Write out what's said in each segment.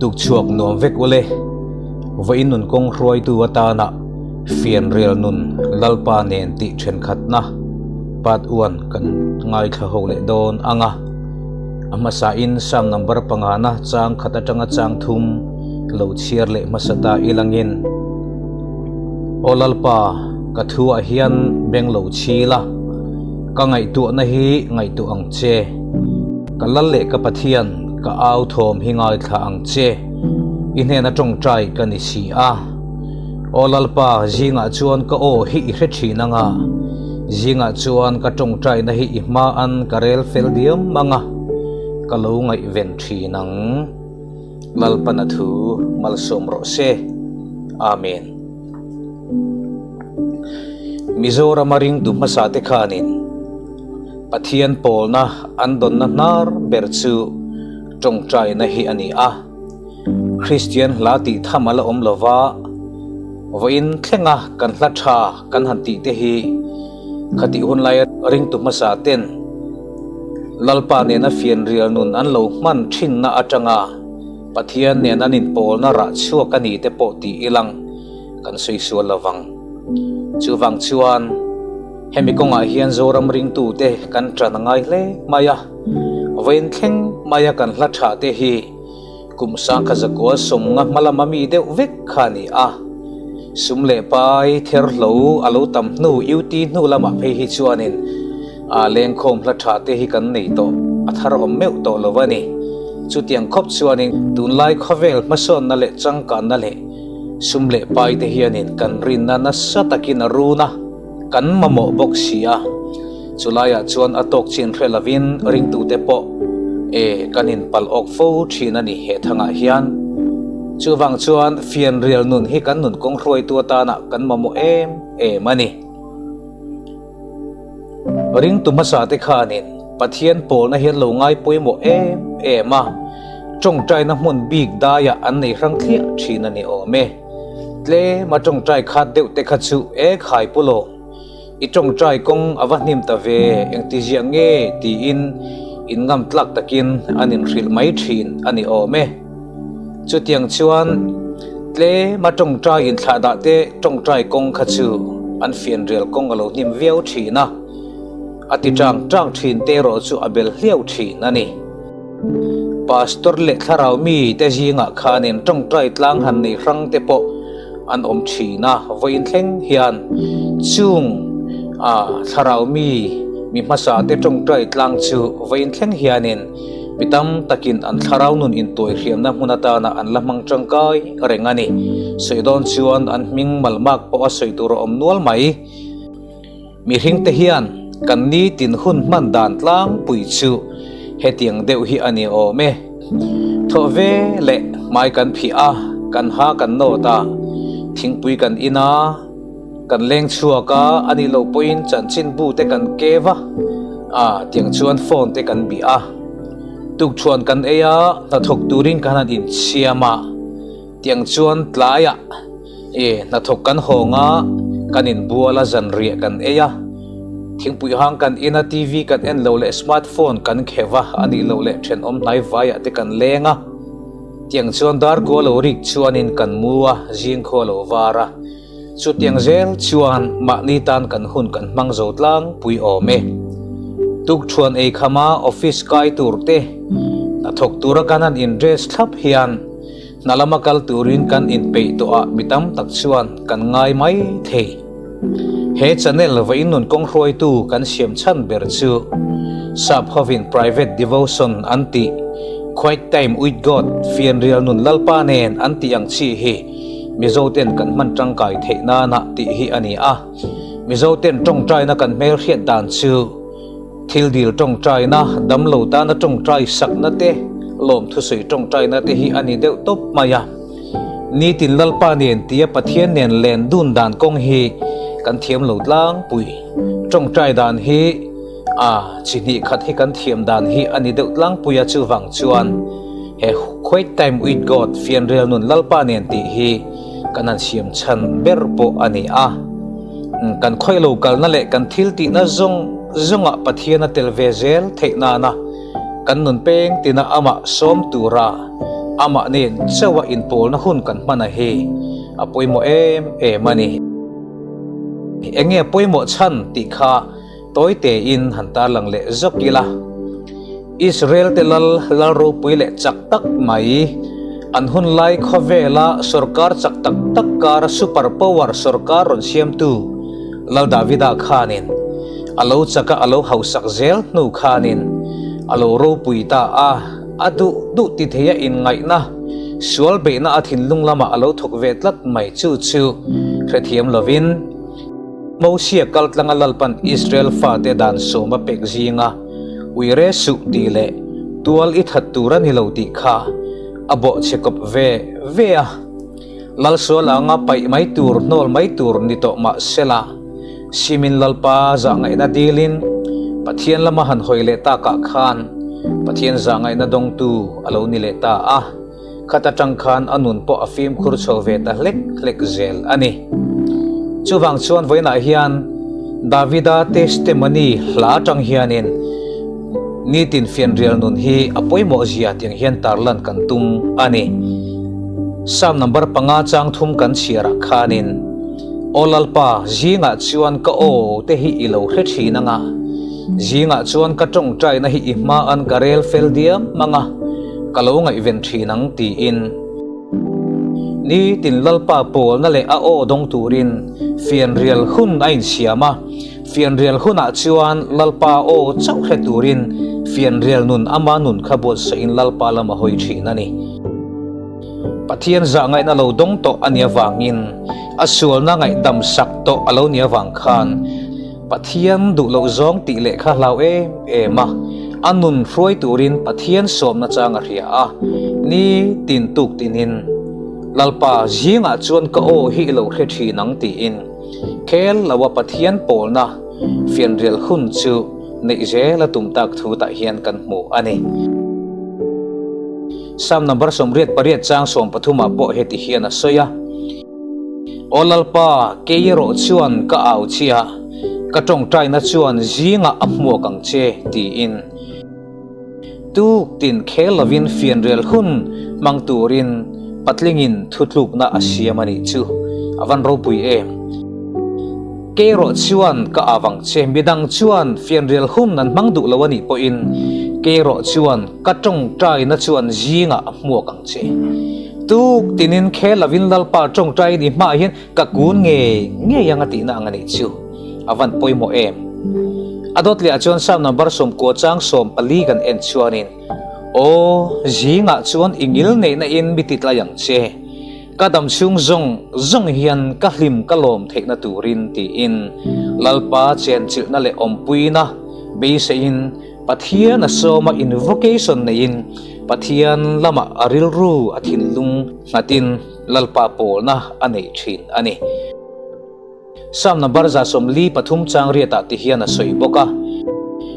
Tukchhuak nuam vek ule, vawiin nun kawng hruaitu atana fianrial nun Lalpa nen tih thenkhatna part one kan ngaithla ho leh dawn ang a. A hmasain Psalm number pangana chang khat atanga chang thum lo chhiar leh hmasa ta ilangin, Aw Lalpa, ka thuah hian beng lo chhil a, ka ngaihtuahna hi ngaihtuah ang che. Ka lal leh ka Pathian, ka au thawm hi ngaithla ang che, i hnena tawngtai ka ni si a. Aw Lalpa, zingah chuan ka aw hi i hre thin ang a, zingah chuan ka tawngtaina hi i hmaan ka rel fel diam ang a, ka lo ngaihven thin ang. Lalpana thu malsawm rawh se. Amen. Mizorama ringtu hmasa te khanin Pathian pawlna an dawnna hnar ber chu tawngtaina hi a ni a. Kristian hla tih tham a la awm lova, vawiin thlenga kan hla tha kan han tih te hi khatih hun laia ringtu hmasa ten Lalpa nena fianrial nun an lo hman thinna atanga Pathian nen an inpawlna rah chhuak a ni te pawh tih ilang kan sawi sual lovang. Chuvang chuan hemi kawngah hian Zoram ringtute kan tan a ngai hle mai a, vawiin thleng maia kan hla tha te hi kum sangkha zakua sawmnga hma lama mi deuh vek kha a ni a. Sum leh pai therhlo a lo tam hnu UT hnu lamah phei hi chuanin a lengkhawm hla tha te hi kan nei tawh a thar awm meuh tawh lo a ni. Chutiang khawp chuanin tunlai khawvel hmasawnna leh changkanna leh Sum leh pai te hianin kan rinna nasa takin a run a, kan mamawh bawk si a. Chulaiah chuan a tawk chin hre lovin ringtute pawh e kan inpalh awk fo thin a ni he thangah hian. Chuvang chuan fianrial nun hi kan nun kawng hruaitu atana kan mamawh em em a ni. Ringtu hmasa te khanin Pathian pawlna hian lo ngai pawimawh em em a, tawngtaina hmun bik daiah an nei hrang thliah thin a ni awm e. Tlema tawngtai khat deuh te kha chu e khai pu lo, i tawngtai kawng a va hnim ta ve, engti ziah nge tiin in ngam tlak takin an inhrilh mai thin a ni awm e. Chutiang chuan tlema tawngtai inthlahdah te tawngtai kawng kha chu an fianrial kawng a lo hnim viau thin a, a ti tang tang thin te erawh chu a bel hliau thin a ni. Pastor leh thlarau mi te zingah khanin tawngtai tlang han nei hrang te pawh an awm thin a, vawiin thleng hian chung a thlarau mi mi hmasa te tawngtai tlang chu vawiin thleng hianin Mi tam takin an thlarau nun intuaihriamna hmun atana an la hmang tangkai reng a ni. Sawi dawn chuan an hming malmak pawh a sawi tur a awm nual mai. Mihringte hian kan nitin hun hman dan tlangpui chu hetiang deuh hi a ni awm e. Thawh ve leh hmai kan phih a, kan ha kan nawt a, thingpui kan in a, Kan leng chhuak a, a nih loh pawhin chanchinbu te kan kev a, ah tiang chuan phone te kan bih a. Tukṭhuan kan ei a, hnathawk turin kan han insiam a, tiang chuan tlaiah e hnathawk kan hawng a, kan inbual a, zanriah kan ei a, thingpui hang kan in a, TV kan en loh leh smartphone kan kheuh a, a nih loh leh ṭhenawm hnai vaiah te kan leng a. Tiang chuan darkua lo rik chuanin kan mu a, zingkhua lo var a. Chutiang zel chuan mahni tan kan hun kan hmang zo tlangpui awm e. Tukṭhuan ei khama office kai tur te, hnathawk tura kan han in dress thlap hian hna lama kal turin kan inpeih tawh ah mi tam tak chuan kan ngai mai thei. He channel vawiin nun kawng hruaitu kan siam chhan ber chu Sap hovin private devotion an tih, quiet time with God, fianrial nun Lalpa nen an tih ang chi hi Mizo ten kan hman tangkai theih nana tih hi a ni a. Mizo ten tawngtaina kan hmelhriat dan chu thil dil tawngtaina, damlo tana tawngtai sakna te, lawmthusawi tawngtaina te hi a ni deuh tawp mai a. Nitin Lalpa nen tia Pathian nen len dun dan kawng hi kan thiam lo tlangpui. Tawngtai dan hi a chi hnih khat hi kan thiam dan hi a ni deuh tlangpui a chuvang chuan he Quiet Time With God, Fianrial Nun Lalpa nen tih hi kan han siam chhan ber pawh a ni a. Kan khawih lo kalna leh kan thil tihna zawng zawngah Pathian a tel ve zel theih nana kan nun peng tina amah sawm tura. Amah nen chauha inpawlna hun kan hman a hi a pawimawh em em a ni. Enge pawimawh chhan tih kha tawi tein han tarlang leh zawk ila. Israel te lal lal ropui leh chak tak mai, an hun lai khawvela sorkar chak tak tak kara super power sorkar rawn siamtu Lal Davida khanin a lo chaka a lo hausak zel hnu khanin a lo ropui ta a, a duh duh ti theia inngaihna, sual beihna a thinlung lamah a lo thawk ve tlat mai chu chu hrethiam lovin, Mosia kaltlanga Lalpan Israel fate dan sawm a pek zinga uire suh tih leh tual i that tur a ni lo tih kha a bawhchhe kawp ve ve a. Lalsual anga paih mai tur hnawl mai tur ni tawh mah sela, Simin Lalpa zahngaihna dilin Pathian lama han hawi leh takah khan Pathian zahngaihna dawngtu a lo ni leh ta a. Khat atang khan a nun pawh a fimkhur chho ve ta hlek hlek zel a ni. Chuvang chuan vawiinah hian Davida testimony hla atang hianin nitin fianrial nun hi a pawimawh zia tiang hian tarlan kan tum a ni. Psalm number panga chang thum kan chhiarah khanin, Aw Lalpa, zingah chuan ka aw te hi i lo hre thin anga, zingah chuan ka tawngtaina hi i hmaan ka rel fel diam anga, ka lo ngaihven thin ang tiin. Nitin Lalpa pawlna leh a aw dawng turin fianrial hun a insiam a, fianrial hunah chuan Lalpa aw chauh hre turin fianrial nun ama nun kha buatsahin Lalpa lam a hawi thin a ni. Pathian zah ngaihna lo dawng tawh a nih avangin a sualna ngaihdam sak tawh a lo nih avang khan Pathian duh loh zawng tih leh kha hlau em em a, a nun hruai turin Pathian sawmna chang a hria a, ni tin tuk tinin, Lalpa, zingah chuan ka aw hi i lo hre thin ang tiin khel loa Pathian pawlna fianrial hun chu neih zel a tum tak thu tah hian kan hmu a ni. Psalm number 88 chang 13 ah pawh heti hian a sawi a. Aw Lalpa, kei erawh chuan ka au che a, ka tawngtaina chuan zingah a hmuak ang che, tiin. Tuk tin khel lovin fianrial hun hmang turin patlingin thutlukna a siam a nih chu a van ropui em. Kei erawh chuan ka au ang che, midang chuan fianrial hun an hmang duh lo a nih pawhin kei erawh chuan ka tawngtaina chuan zingah a hmuak ang che. Tuk tinin khel lovin Lalpa tawngtaiin i hmaah hian ka kun ngei ngei ang a tihna ang a nih chu. A van pawimawh em? A dawt lehah chuan Psalm number 90 chang 14 kan en chuanin, Aw, zingah chuan i ngil neihna in mi titlai ang che, ka dam chhung zawng zawng hian ka hlim ka lawm theihna turin tiin Lalpa chenchilhna leh awmpuina beiseiin Pathian a sawma invocation neiin Pathian lamah a rilru a thinlung nghatin Lalpa pawlna a nei thin a ni. Psalm number 143 chang riatah ti hian a sawi bawk a,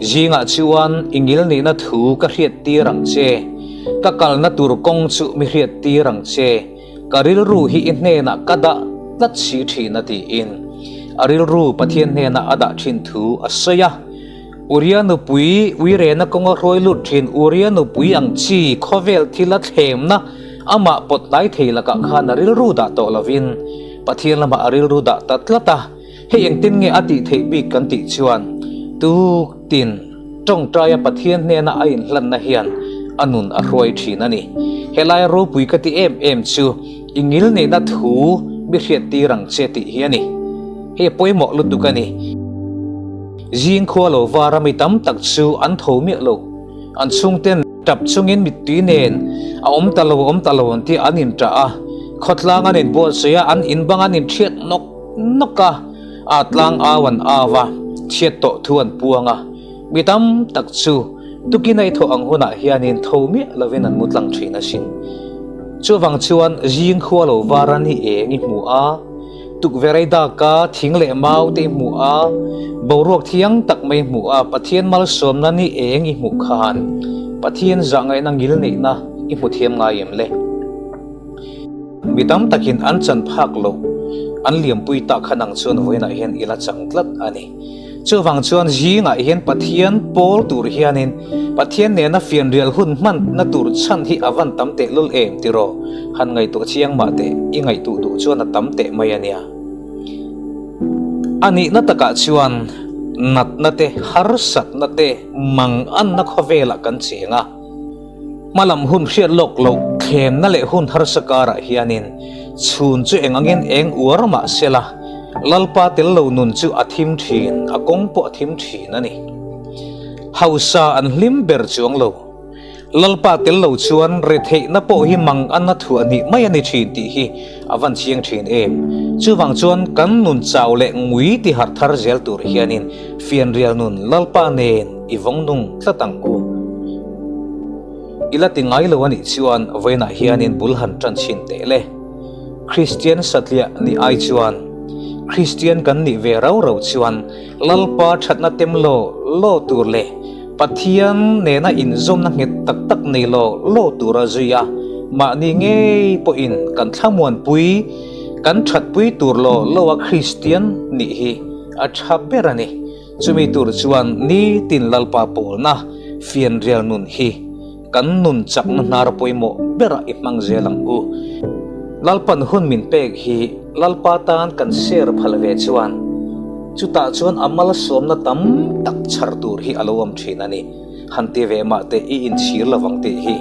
Zingah chuan i ngilnihna thu ka hriattir ang che, ka kalna tur kawng chu mi hriattir ang che, ka rilru hi i hnenah ka dah tlat si thin a tiin a rilru Pathian hnenah a dah thin thu a sawi a. Uria nupui uirena kawnga hruai lut thin Uria nupui ang chi khawvel thila thlemna amah pawt hnai thei lakah khan a rilru dah tawh lovin Pathian lamah a rilru dah ta tlat a, hei engtin nge a tih theih bik kan tih chuan tuktin tawngtaia Pathian hnena a inhlanna hian a nun a hruai thin a ni. Helai ropui ka ti em em chu i ngilneihna thu mi hriattir ang che tih hi a ni. Hei a pawimawh lutuk a ni. Zing khua lo vara mi tam tak chu an tho miah lo. An chhungten tap chungin mittui nen a awm ta lo, awm ta lo an tih an inṭah a. Khawtlang an inbuatsaih a, an inbang an inṭhiat nawk nawk a, a tlang au an au a, chhiat tawh thu an puang a. Mi tam tak chu tukin a i thawh ang hunah hianin tho miah lovin an mu tlang ṭhin asin. Chuvang chuan zing khua lo vara ni eng i hmu a. Tukverh daka thing leh mau te i hmuh a, boruak thiang tak mai hmuh a, Pathian malsawmna ni eng i hmuh khan Pathian zahngaihna ngil neihna i hmu thiam ngai em le? Mi tam takin an chan phak loh an liampui tak khan ang chuan vawiinah hian i la chang tlat a ni. Chuvang chuan zingah hian Pathian pawl tur hianin Pathian nena fianrial hun hmanna tur chhan hi a van tam tehlul em tiraw? Han ngaihtuah chiang mah teh, i ngaihtuh duh chuan a tam teh mai a nia. A nihna takah chuan natna te, harsatna te, manganna khawvelah kan cheng a. Hmalam hun hriat lawk loh thlemna leh hun harsa karah hianin chhun chu eng angin eng uar mah sela, Lalpa tel lo nun chu a thim thin, a kawng pawh a thim thin a ni. Hausa an hlim ber chuang lo. Lalpa tel lo chuan retheihna pawh hi mang anna thuah hnih mai a ni thin tih hi a van chiang thin em. Chuvang chuan kan nun chau leh ngui ti harh thar zel tur hianin fianrial nun Lalpa nen i vawng nung tlat ang u. I la ti ngai lo a nih chuan vawiinah hianin bul han tan chhin teh le. Kristian satliah nih ai chuan Kristian kan nih ve rau rau chuan Lalpa thatna tem law law tur leh Pathian nena inzawmna nghet tak tak nei law law tura zui a, mahni ngei pawhin kan thlamuanpui, kan thatpui tur law law a Kristian nih hi a tha ber a ni. Chumi tur chuan nitin Lalpa pawlna fianrial nun hi kan nun chakna hnar pawimawh berah i hmang zel ang u. Lalpan hun min pek hi Lalpa tan kan share phal ve chuan chutah chuan a malsawmna tam tak chhar tur hi a lo awm thin a ni. Han ti ve mah teh i inchhir lovang tih hi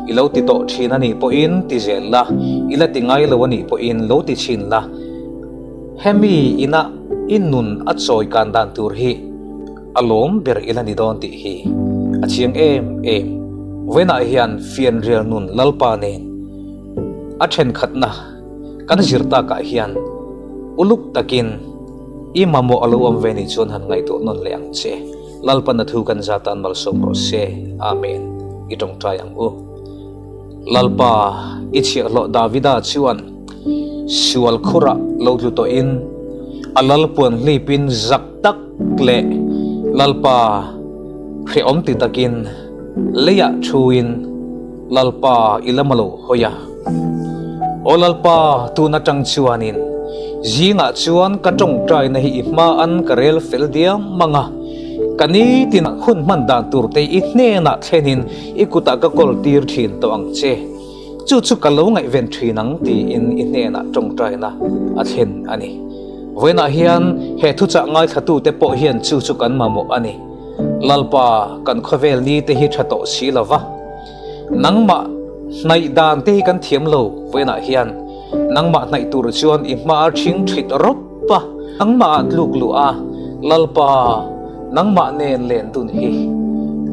i lo ti tawh thin a nih pawhin ti zel la, i la ti ngai lo a nih pawhin lo ti chhin la. Hemi ina i nun a chawi kan dan tur hi a lawm ber ila ni dawn tih hi a chiang em em. Vawiinah hian fianrial nun Lalpa nen a thenkhatna kan zir takah hian uluk takin i mamawh a lo awm ve nih chuan han ngaihtuah nawn leh ang che. Lalpan a thu kan zatan malsawm rawh se. Amen. I tawngtai ang u. Lalpa, i chhiahhlawh Davida chuan sual khurah lo tlu tawhin a lalpuan hlipin zak tak leh Lalpa hrehawm ti takin leiah thuin Lalpa i lam a lo hawi a. Aw Lalpa, tun atang chuanin zingah chuan ka tawngtaina hi i hmaan ka rel fel diam mang a, ka nitin hun hman dan turte i hnenah thlenin I kutah ka kawl tir thin tawh ang che, chu chu ka lo ngaihven thin ang tiin i hnenah tawngtaina a thlen a ni. Vawiinah hian he thuchah ngaithlatute pawh hian chu chu kan mamawh a ni. Lalpa, kan khawvel ni te hi tha tawh si lo va, nangmah hnaih dan te hi kan thiam lo. Vawiinah hian nangmah hnaih tur chuan i hma a thing thit rawp a, nangmah ah tluk luh a, Lalpa, Nangmah nen len dun hi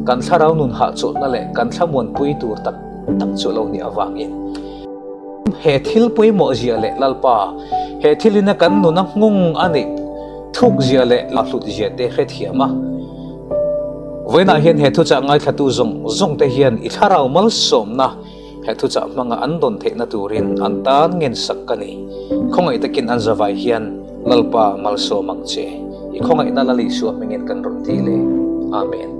kan thlarau nun hahchawlhna leh kan thlamuanpui tur tak tak chu lo nih avangin he thil pawimawh zia leh Lalpa he thilina kan nuna nghung a neih thuk zia leh hlut zia te hrethiam a. Vawiinah hian he thuchah ngaithlatu zawng zawng te hian i thlarau malsawmna He thuchah hmanga an dawn theihna turin an tan ngensak ka ni. Khawngaih takin an zavai hian Lalpa malsawm ang che. I khawngaihna Lal Isua hmingin kan rawn ti le. Amen.